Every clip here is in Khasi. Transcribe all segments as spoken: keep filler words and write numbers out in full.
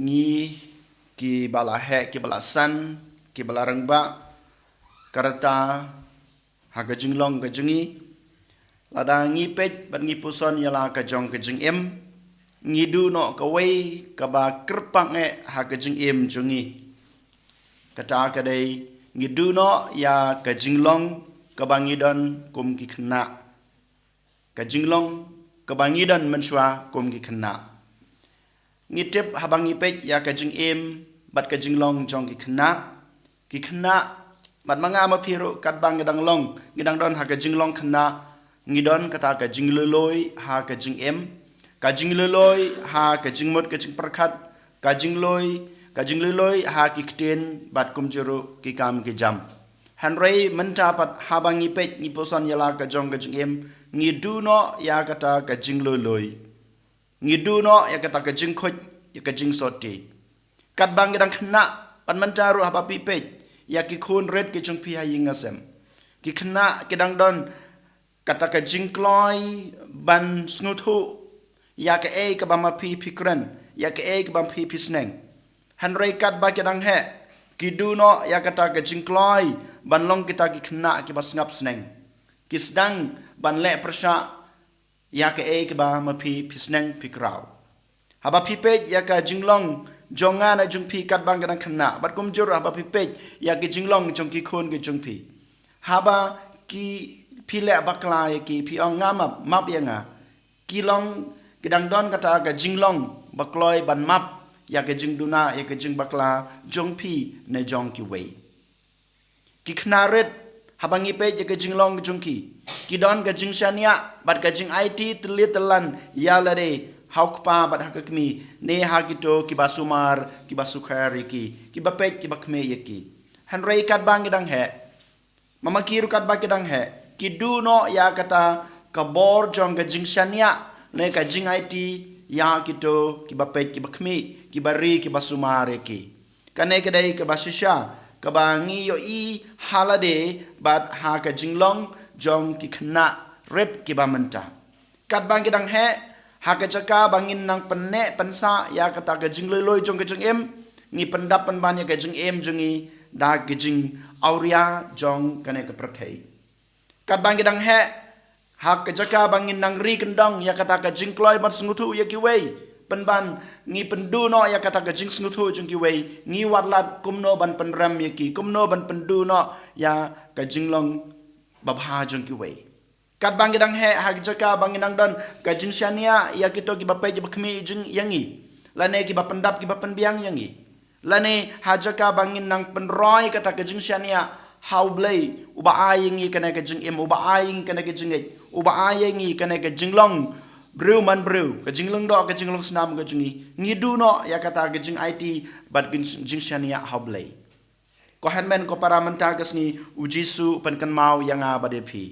Ngi ki ba la heh, ki ba la san, ki ba la rangbah, ka rta ha ka jinglong ka jong ngi, lada ngi peit bad ngi puson ïa la ka jong ka jingim, ngi duh noh kawei kaba kyrpang eh ha ka jingim jong ngi. Kata ka dei, ngi duh noh ïa ka jinglong kaba ngi don kum ki khynnah. Ka jinglong kaba ngi don mynshuwa kum ki khynnah. Ngi tip haba ngi peit ïa ka jingim bad ka jinglong jong ki khynnah, ki khynnah, bad ma nga ma phi ruh katba ngi dang long, ngi dang don ha ka jinglong khynnah, ngi don kata ka jingluilui ha ka jingim, ka jingluilui ha ka jingmut ka jingpyrkhat, ka jinglui, ka jingluilui ha ki ktien bad kumjuh ruh ki kam ki jam. Hynrei mynta pat haba ngi peit ngi puson ïa la ka jong ka jingim, ngi duh noh ïa kata ka jingluilui. Ngi duh noh ïa kata ka jingkhuid, ïa ka jingsotti. Katba ngi dang khynnah, bad mynta ruh haba phi peit ïa ki khun rit ki jong phi ha ïing ha sem, ki khynnah ki dang don kata ka jingkloi ban sngewthuh ïa kaei kaba ma phi phi kren, ïa kaei kaba ma phi phi sneng. Hynrei katba ki dang heh, ki duh noh ïa kata ka jingkloi ban long kita ki khynnah kiba sngap sneng. Ki sdang ban leh pyrshah ïa kaei kaba ma phi phi sneng phi kraw. Haba phi peit ïa ka jinglong jong nga ne jong phi katba ngi dang khynnah, bad kumjuh haba phi peit ïa ka jinglong jong ki khun ki jong phi, haba ki, phi leh bakla ïa ki, phi ong nga map, map ïa nga, ki long, ki dang don kata ka jinglong ba kloi ban map ïa ka jingduna, ïa ka jingbakla jong phi ne jong kiwei. Ki khynnah rit, haba ngi peit ïa ka jinglong jong ki, ki don ka jingshaniah bad ka jingaiti tylli tyllan ïa lade ha u kpa bad ha ka kmie, ne ha kito kiba sumar, kiba sukher ïa ki, kiba peit kiba khmih ïa ki. Hynrei katba ngi dang heh, ma ma ki ruh katba ki dang heh, ki duh noh ïa kata ka bor jong ka jingshaniah ne ka jingaiti ïa kito kiba peit kiba khmih, kiba ri kiba sumar ïa ki. Kane ka dei kaba shisha kaba ngi ïohi ha lade bad ha ka jinglong jong ki khynnah rit kiba mynta. Katba ngi dang heh, ha ka jaka ba ngin nang pynneh pynsah ïa kata ka jingluilui jong ka jingim, ngi pyndap pynban ïa ka jingim jong ngi da ka jingawria jong kane ka pyrthei. Katba ngi dang heh, ha ka jaka ba ngin nang ri kyndong ïa kata ka jingkloi ban sngewthuh ïa kiwei, pynban ngi pynduh noh ïa kata ka jingsngewthuh jong kiwei, ngi wad lad kumno ban pynrem ïa ki, kumno ban pynduh noh ïa ka jinglong babha jong kiwei. Katba ngi dang heh, ha ka jaka ba ngin nang don ka jingshaniah ïa kito kiba peit kiba khmih jong, ïa ngi, lane kiba pyndap kiba pynbiang ïa ngi, lane ha jaka ba ngin nang pynroi kata ka jingshaniah ha U Blei, uba ai ïa ngi kane ka jingim, uba ai ïa ngi kane ka jingngeit, uba ai ïa ngi kane ka jinglong briew man briew, ka jinglong doh ka jinglong snam ka jong ngi, ngi duh noh ïa kata ka jingaiti bad ka jingshaniah ha U Blei. Ko hynmen ko para, mynta ka sngi U Jisu u pynkynmaw ïa nga bad ïa phi.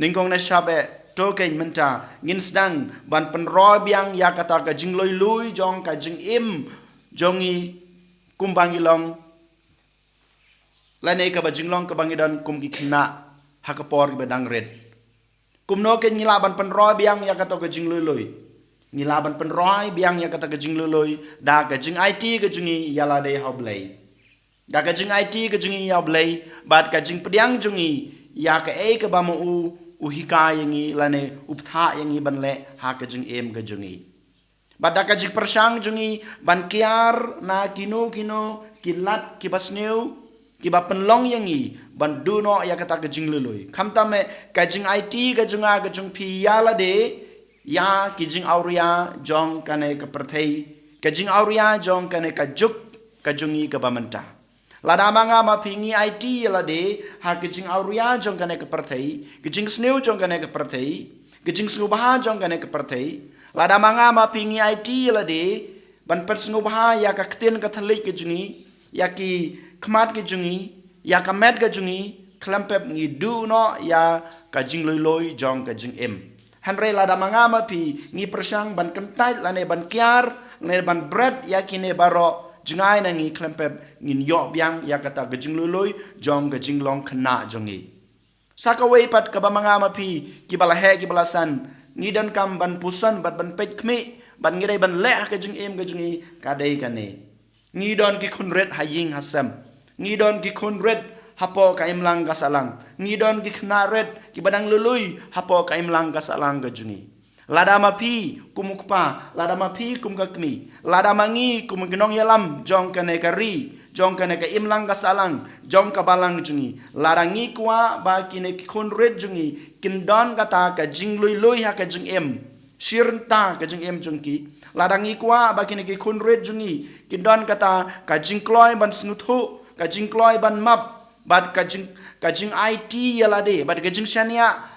Nyngkong nyngshap eh, to keiñ mynta ngin sdang ban pynroi biang ïa kata ka jingluilui jong ka jingim jong ngi kumba ngi long, lane kaba jinglong kaba ngi don kum ki khynnah ha ka por kaba dang rit. Kumno keiñ ngi lah ban pynroi biang ïa kata ka jingluilui? Ngi lah ban pynroi biang ïa kata ka jingluilui da ka jingaiti ka jong ngi ïa lade ha U Blei. Da ka jingaiti ka jong ngi ïa U Blei, bad ka jingpdiang jong ngi ïa kaei kaba ma u u hikai ïa ngi lane u bthah ïa ngi ban leh ha ka jingim ka jong ngi. Bad da ka jingpyrshang jong ngi ban kiar na kino kino ki lad kiba sniew kiba pynlong ïa ngi ban duh noh ïa kata ka jingluilui. Khamtam eh, ka jingaiti ka jong nga ka jong phi ïa lade, ïa ki jingawria jong kane ka pyrthei, ka jingawria jong kane ka juk ka jong ngi kaba mynta. Lada ma nga ma phi ngi aiti ïa lade ha ka jingawria jong kane ka pyrthei, ka jingsniew jong kane ka pyrthei, ka jingsngewbha jong kane ka pyrthei, lada ma nga ma phi ngi aiti ïa lade ban pynsngewbha ïa ka ktien ka thylliej ka jong ngi, ïa ki khmat ka jong ngi, ïa ka met ka jong ngi, khlem pep ngi duh noh ïa ka jingluilui jong ka jingim. Hynrei lada ma nga ma phi ngi pyrshang ban kyntait lane ban kiar lane ban bret ïa kine baroh, jngai na ngi, khlem pep ngin ïoh biang ïa kata ka jingluilui jong ka jinglong khynnah jong ngi. Sa kawei pat kaba ma nga ma phi kiba la heh kiba la san ngi donkam ban puson bad ban peit khmih Bad ngi dei ban leh ha ka jingim ka jong ngi ka dei kane. Ngi don ki khun rit ha ïing ha sem. Ngi don ki khun rit hapoh ka imlang ka sahlang. Ngi don ki khynnah rit kiba dang lui-lui hapoh ka imlang ka sahlang ka jong ngi. Lada ma phi kum u kpa, lada ma phi kum ka kmie, lada ma ngi kum ki nongïalam jong kane ka ri, jong kane ka imlang ka sahlang, jong ka balang jong ngi, lada ngi kwah ba kine ki khun rit jong ngi kin don kata ka jinglui-lui ha ka jingim, shirta ka jingim jong ki. Lada ngi kwah ba kine ki khun rit jong ngi kin don kata ka jingkloi ban sngewthuh, ka jingkloi ban map, bad ka jing, ka jingaiti ïa lade, bad ka jingshaniah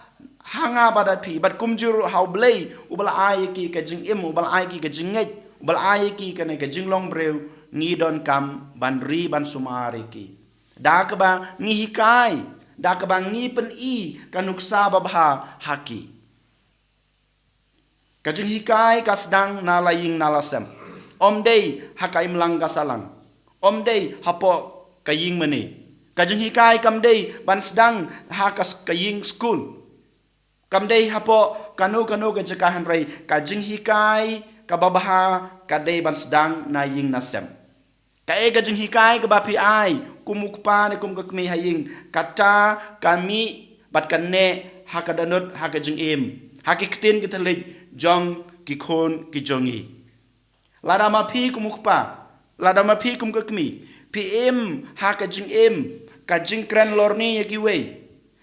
ha nga bad ha phi, bad kumjuh ruh ha U Blei uba la ai ïa ki ka jingim, uba la ai ïa ki ka jingngeit, uba la ai ïa ki kane ka jinglong briew, ngi donkam ban ri ban sumar ïa ki da kaba ngi hikai, da kaba ngi pyni ka nuksa babha ha ki. Ka jinghikai ka sdang na la ïing na la sem. Ym dei ha ka imlang ka sahlang. Ym dei hapoh ka ïing mane. Ka jinghikai kam dei ban sdang ha ka s-, ka ïing skul. Kam dei hapoh kano kano ka jaka, hynrei ka jinghikai kaba bha ka dei ban sdang na ïing na sem. Kaei ka jinghikai kaba phi ai kum u kpa ne kum ka kmie ha ïing, kata ka mih bad ka neh ha ka dohnud, ha ka jingim, ha ki ktien ki thylliej jong ki khun ki jong ngi. Lada ma phi kum u kpa, lada ma phi kum ka kmie, phi im ha ka jingim ka jingkren lorni ïa kiwei,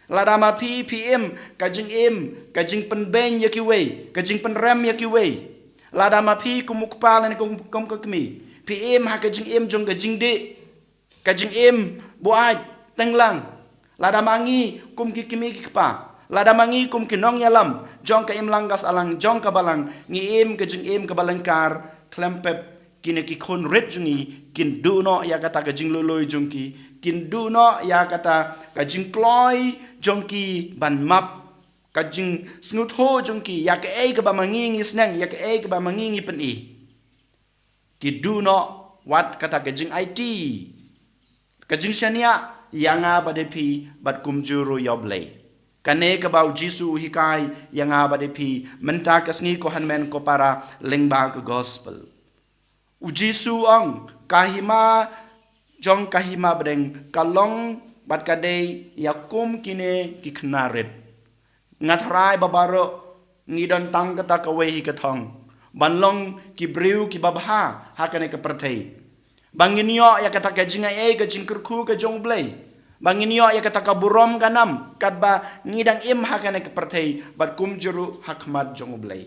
lada ma phi, phi im ka jingim ka jingpynbeiñ ïa kiwei, ka jingpynrem ïa kiwei, lada ma phi kum u kpa lane kum, kum ka kmie, phi im ha ka jingim jong ka jingdih, ka jingim buaid teng lang, lada ma ngi kum ki kmie ki kpa, lada ma ngi kum ki nongïalam jong ka imlang ka sahlang, jong ka balang, ngi im ka jingim kaba lyngkar, khlem pep kine ki khun rit jong ngi kin duh noh ïa kata ka jinglui-lui jong ki, kin duh noh ïa kata ka jingkloi jong ki ban map, ka jingsngewthuh jong ki ïa kaei kaba ma ngi ngi sneng, ïa kaei kaba ma ngi ngi pyni. Ki duh noh wat kata ka jingaiti, ka jingshaniah ïa nga bad ïa phi, bad kumjuh ruh ïa U Blei. Kane kaba U Jisu u hikai ïa nga bad ïa phi mynta ka sngi, ko hynmen ko para, lyngba ka gospel. U Jisu u ong, ka hima jong ka hima bneng ka long bad ka dei ïa kum kine ki khynnah rit. Nga tharai ba baroh ngi don tang kata kawei hi ka thong, ban long ki briew kiba bha ha kane ka pyrthei. Ba ngin ïoh ïa kata ka jingaiei, ka jingkyrkhu ka jong U Blei. Ba ngin ïoh ïa kata ka burom ka nam katba ngi dang im ha kane ka pyrthei bad kumjuh ruh ha khmat jong U Blei.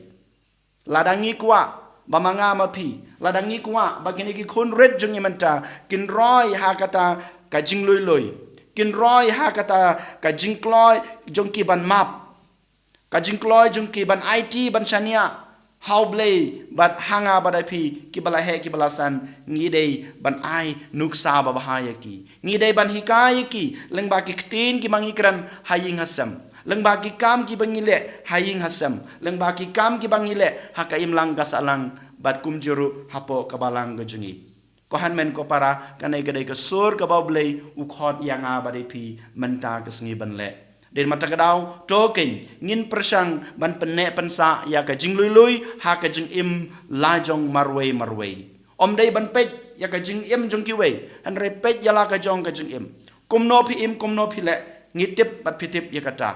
Lada ngi kwah ba ma nga ma phi, lada ngi kwah ba kine ki khun rit jong ngi mynta kin roi ha kata ka jinglui-lui, kin roi ha kata ka jingkloi jong ki ban map, ka jingkloi jong ki ban aiti, ban shaniah ha U Blei bad ha nga bad ha phi kiba la heh kiba la san, ngi dei ban ai nuksa babha ïa ki. Ngi dei ban hikai ïa ki lyngba ki ktien kiba ngi kren ha ïing ha sem, lyngba ki kam kiba ngi leh ha ïing ha sem, lyngba ki kam kiba ngi leh ha ka imlang ka sahlang, bad kumjuh ruh hapoh ka balang ka jong ngi. Ko hynmen ko para, kane ka dei ka sur kaba U Blei u khot ïa nga bad ïa phi mynta ka sngi ban leh. Dei na kata ka daw, to kein ngin pyrshang ban pynneh pynsah ïa ka jinglui-lui ha ka jingim la jong marwei marwei. Ym dei ban peit ïa ka jingim jong kiwei, hynrei peit ïa la ka jong ka jingim. Kumno phi im, kumno phi leh, ngi tip bad phi tip ïa kata.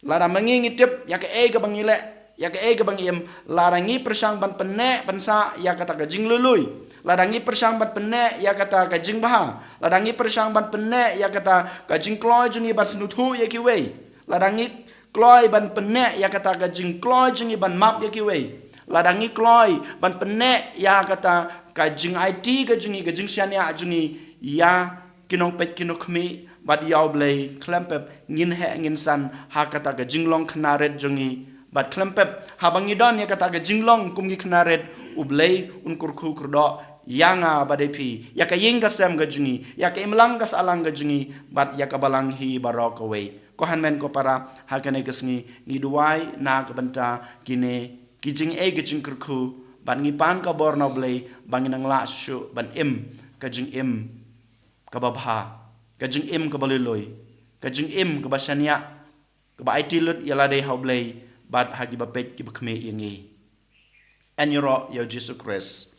Lada ma ngi ngi tip ïa kaei kaba ngi leh, ïa kaei kaba ngi im, lada ngi pyrshang ban pynneh pynsah ïa kata ka jinglui-lui, lada ngi pyrshang ban pynneh ïa kata ka jingbha, lada ngi pyrshang ban pynneh ïa kata ka jingkloi jong ngi ban sngewthuh ïa kiwei, lada ngi kloi ban pynneh ïa kata ka jingkloi jong ngi ban map ïa kiwei, lada ngi kloi ban pynneh ïa kata ka jingaiti ka jong ngi, ka jingshaniah jong ngi ïa ki nongpeit ki nongkhmih bad ïa U Blei, khlem pep ngin heh ngin san ha kata ka jinglong khynnah rit jong ngi. Bad khlem pep haba ngi don ïa kata ka jinglong kum ki khynnah rit, U Blei un kyrkhu kyrdoh ïa nga bad ïa phi, ïa ka ïing ka sem ka jong ngi, ïa ka imlang ka sahlang ka jong ngi, bad ïa ka balang hi baroh kawei. Ko hynmen ko para, ha kane ka sngi ngi duwai na ka bynta kine ki jingaiei ki jingkyrkhu, bad ngi pan ka bor na U Blei ba ngin nang lah shuh shuh ban im ka jingim kaba bha, ka jingim kaba lui-lui, ka jingim kaba shaniah, kaba aiti lut ïa lade ha U Blei bad ha kiba peit kiba khmih ïa ngi. Yn ïaroh ïa u Jisu Khrist.